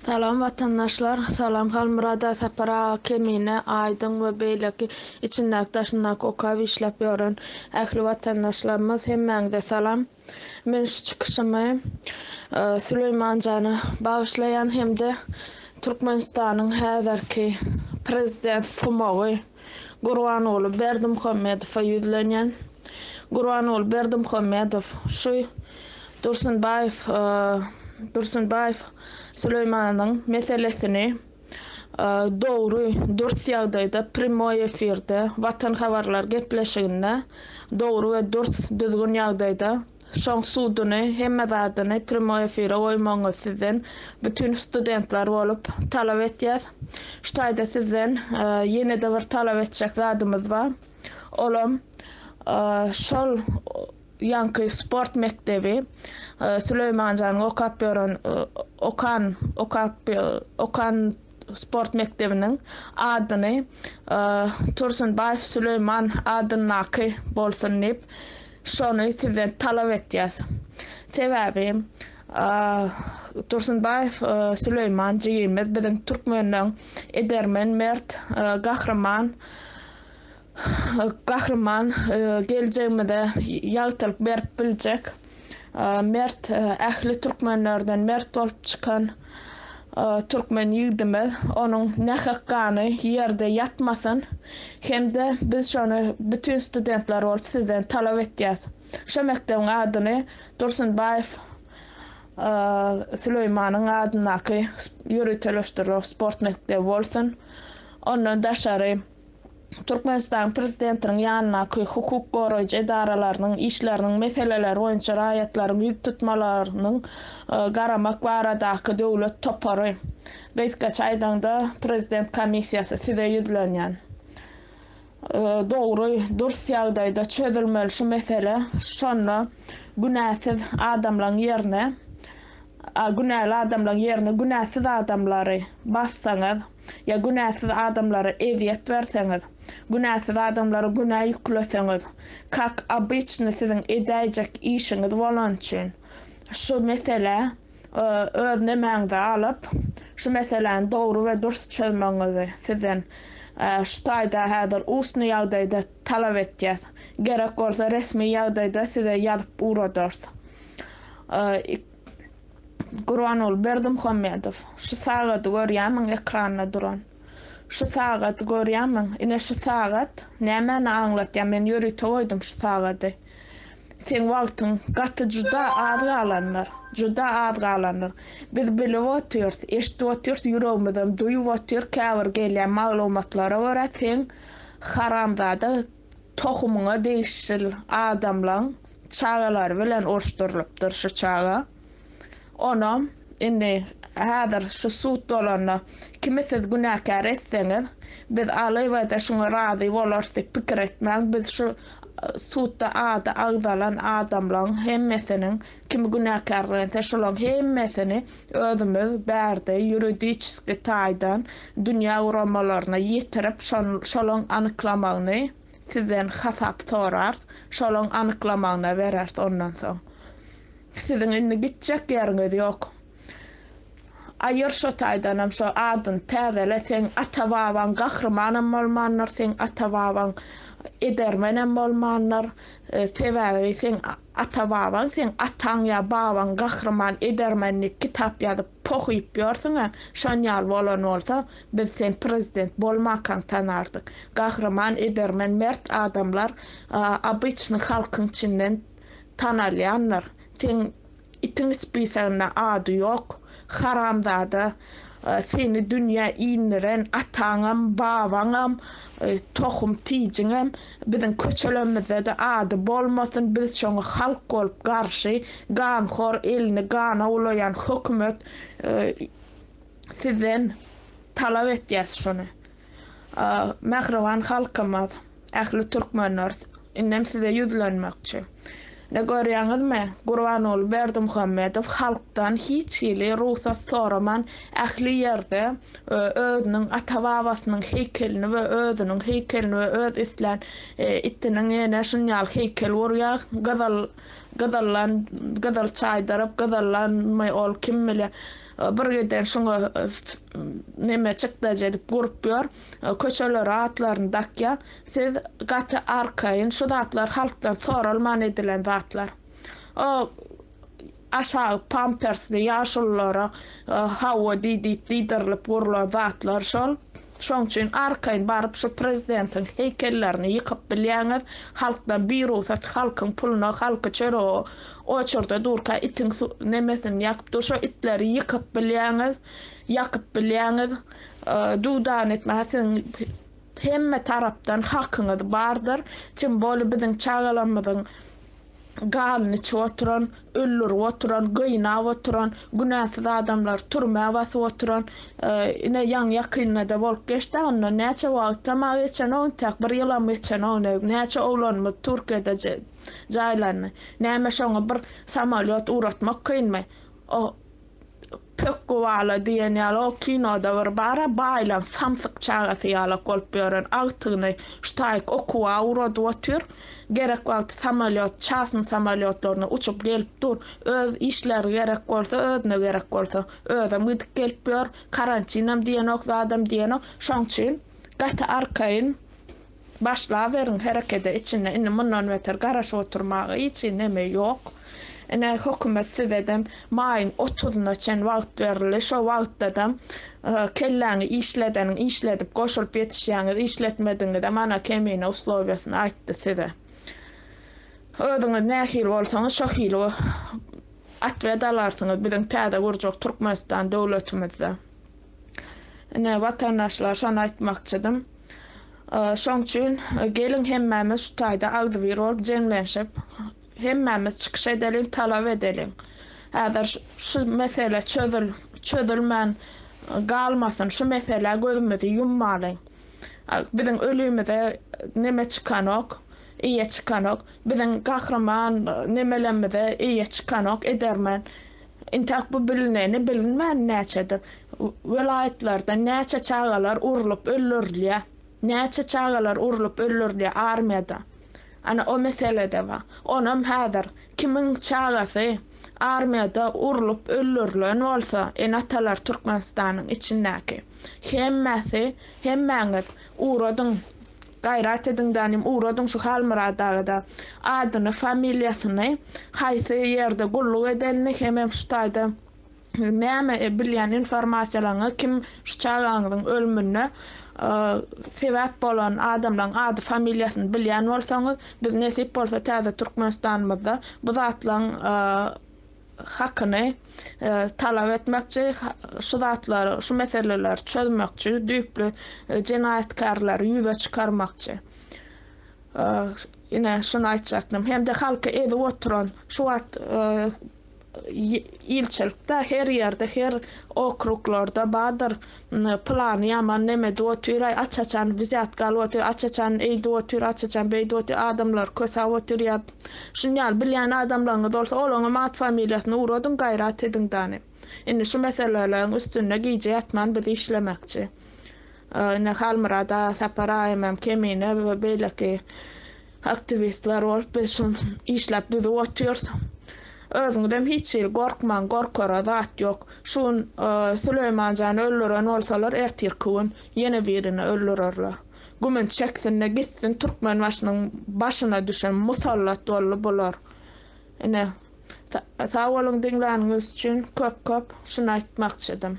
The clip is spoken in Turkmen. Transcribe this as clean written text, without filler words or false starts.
Salam watandaşlar salam Halmyrada Sapar aga Kemine Aýdyň we beýleki içindäki daşyndaky okap işläp ýören ähli watandaşlarymyz hemmäňize salam men şu çykyşymy Süleýmanjana bagyşlaýan hemde Türkmenistanyň häzirki prezident sumagy Gurbanguly Berdimuhamedowa ýüzlenýän. Gurbanguly Berdimuhamedow şu Dursunbaýew Dursunbaýew Süleýmanyň meselesini dogry, dürs ýagdaýda primoý efirde Watan habarlar gepleşiginde dogry we dürs düzgün ýagdaýda Şoň suduny hemme zadyny primoý efire goýmagyňyzy sizden bütin studentler bolup talap etýäs. Şu taýda sizden ýenede bir talap etjek zadymyz bar. Olam şol ýaňky sport mekdebi Süleýmanjanyň okap ýören okan okap okan sport mekdebiniň adyny Tursunbaýew Süleýman adyndaky bolsun diýip şony sizden talap etýäs. Sebäbi Tursunbaýew Süleýman jigimiz biziň türkmenleň edermen mert gahryman Gahryman geljegimize ýagtylyk berip biljek mert ähli türkmenlerden mert bolup çykan türkmen ýigdimiz onuň nähak gany ýerde ýatmasyn hem-de biz şony bütin studentler bolup sizden talap etýäs şo mekdebiň adyny Dursunbaýew Süleýmanyň adyndaky ýöriteleşdirilen sport mekdebi bolsun ondan daşary Türkmenistanyň Prezidentiniň ýanyndaky hukuk goraýjy edaralarynyň işleriniň meseleleri boýunça raýatlaryň ýüz tutmalarynyň garamak baradaky döwlet topary, gysgaça aýdaňda, Prezident komissiýasy size ýüzlenýän. Dogry, dürs ýagdaýda çözülmeli şu mesele. Şonda günäsiz adamlaň ýerine, günäli adamlaň ýerine günäsiz adamlary bassaňyz, Ýa günäsiz adamlara ezýet berseňiz, günäsiz adamlara günä ýükleseňiz, kak obyçny siziň edäýjek işiňiz bolany üçin, şu meselä öz nemäňize alyp, şu meseläni dogry we dürs çözmegiňizi sizden şu taýda häzir ustny ýagdaýda talap etýäs. Gerek bolsa resmi ýagdaýda size ýazyp ugradarys. Gurbanguly Berdimuhamedow, şu sagady görýärmiň ekranda duran? Şu sagady görýärmiň? Ine şu sagat nämäni aňlatýar? Men ýörite goýdum şu sagady. Seň wagtyň gaty juda az galandyr. Juda az galandyr. Biz bilip otyrys, eşidip otyrys, ýüregimizem duýup otyr käbir gelýän maglumatlara görä seň haramzada tohumyňa degişli adamlaň çagalary bilen uruşdyrylypdyr şu çaga. Onam indi häzir şu sud bolanda kimi siz günäkär etseňiz, biz alyberse şuňa razy bolarys diýip pikir etmäň. Biz şu sudda ady agzalan adamlaň hemmesiniň kimi günäkärlense şolaň hemmesini özümiz bärde ýuridiçeskiý taýdan dünýä guramalaryna ýetirip şolaň anyklamagyny sizden hasap sorarys, şolaň anyklamagyna bereris ondan soň. Siziň indi gitjek ýeriňiz ýok. Aýyr şo taýdanam şo adyny täzele, seň ata-babaň gahrymanam bolmandyr, seň ata-babaň edermenem bolmandyr. Sebäbi seň ata-babaň, seň ataň ýa babaň gahryman, edermen diýip kitap ýazyp poh iýip ýörsüň-ä, şon ýaly bolan bolsa, biz sen prezident bolmakaň tanardyk. Gahryman, edermen, mert adamlar obyçnyý halkyň içinden tanalýandyr. Seň itiň spisagynda ady ýok. Haramzada seni dünýä indiren ataňam, babaňam, tohum tijiňem biziň köçelemizde-de ady bolmasyn, biz şoňa halk bolup garşy, ganhor elini gana bulaýan hökümet sizden talap etýäs şuny. Mähriban halkymyz, ähli türkmenler, indem size ýüzlenmekçi. Ine görýäňizmi, Gurbanguly Berdimuhamedow halkdan hiç hili rugsat soraman ähli ýerde özüniň ata-babasynyň heýkelini we özüniň heýkelini we öz islän itiniň ýene şuny ýaly heýkel gurýar, gyzyl gyzyldan gyzyl çaýdyryp, gyzyldanmy ol kim bilýär. Bir giden şuňa neme çykdajy edip gurup ýör. Köçelere atlaryny dakýar. Siz gaty arkaýyn şu zatlar halkdan soralman edilen zatlar. O aşagy pampersli ýaşululara hawa diý diýip diýdirilip gurlan zatlar şol. Şoň üçin arkaýyn baryp şu prezidentiň heýkellerini ýykyp bilýäňiz. Halkdan birugsat halkyň puluna halky çörege oçurda durka itiň nemesini ýakyp dur şo itleri ýykyp bilýäňiz, ýakyp bilýäňiz. Dudan etmäge siziň hemme tarapdan hakyňyz bardyr. Tim boli biziň çagalarymyzyň ganyny içip oturan, öldürip oturan, gynap oturan, günäsiz adamlary türmä basyp oturan, ine ýaňy-ýakynda-da bolup geçdi, ondan näçe wagtam-a geçenok, intäk bir ýylam geçenok, ine näçe oglanymyz Türkiýede jaýlandy. Näme şoňa bir samolýot ugratmak kynmy? O Pökgi bala diýen ýaly o kinoda bir bar-a baýlaň samsyk çagasy ýalak bolup ýören agtygyny şu taýyk okuwa ugradyp otyr. Gerek wagty samolýot çasny samolýotlaryna uçup gelip dur. Öz işleri gerek bolsa özüne gerek bolsa özem gidip gelip ýör. Karantinam diýenok zadam diýenok. Şoň üçin gaty arkaýyn Başlaberiň herekede içinde indi mundan beter garaşyp oturmaga hiç neme ýok. Ine hökümet sizedem maýyň otuzyna çen wagt berildi şo wagtdadam kelläňi işledeniň işledip goşulyp ýetişýäňiz işletmediňizem ana kemine uslowiýasyny aýtdy size. Özüňiz nähili bolsaňyz şo hili atwet alarsyňyz biziň täze gurjak Türkmenistan döwletimizde. Ine watandaşlar şony aýtmakçydym. Şoň üçin geliň hemmämiz şu taýda agzybir bolup jeňlenşip hemmämiz çykyş edeliň talap edeliň. Häzir şu mesele çözül çözülmän galmasyn şu meselä gözümizi ýummalyň. Biziň ölümize neme çykanok eýe çykanok. Biziň gahryman nemelerimize eýe çykanok edermen. Intäk bu bilineni bilinmäni näçedir. Welaýatlarda näçe çagalar urlup öldürilýär. Näçe çagalar urlup öldürilýär armiýada. Ana o meselede bar. Onam häzir kimiň çagasy armiýada urlup öldürilen bolsa ene-atalar Türkmenistanyň içindäki hemmesi hemmäňiz ugradyň Gaýrat ediň danym ugradyň şu Halmyrat agada adyny familiýasyny haýsy ýerde gulluk edenini hemem şu taýda näme bilýän informasiýalaryňyz kim şu çagaňyzyň ölümine sebäp bolan adamlaryň ady familiýasyny bilýän bolsaňyz biz nesip bolsa täze Türkmenistanymyzda bu zatlaryň hakyny talap etmekçi, şu zatlary, şu meseleleri çözmekçi, düýpli jenaýatkärleri ýüze çykarmakçy. Ine, şuny aýtjakdym. Hem-de halky ezip oturan, şu wagt ilçilikde her ýerde, her okruglarda bardyr, Pylany ýaman neme edip otyr-aý, aç-açan wzýatka alyp otyr, aç-açan eýdip otyr, aç-açan beýdip otyr, adamlary kösäp otyr ýa şuny ýaly bilýän adamlaryňyz bolsa, olaňam at-familiýasyny ugradyň, gaýrat ediň dany. Indi şu meseleleriň üstünde gije ýatman biz işlemekçi. Ine Halmyrat aga, Sapar agam hem Kemine we beýleki Aktiwistler bolup biz şuny işläp düzüp otyrys. Özüňizem hiç hili gorkmaň, gorkara zat ýok. Şu gün Süleýmanjany öldüren bolsalar, ertirki gün ýene birini öldürerler. Gümün çeksin-de gitsin Türkmenbaşynyň başyna düşen musallat boldy bular. Ine, sag boluň diňläniňiz üçin köp köp şuny aýtmakçydym.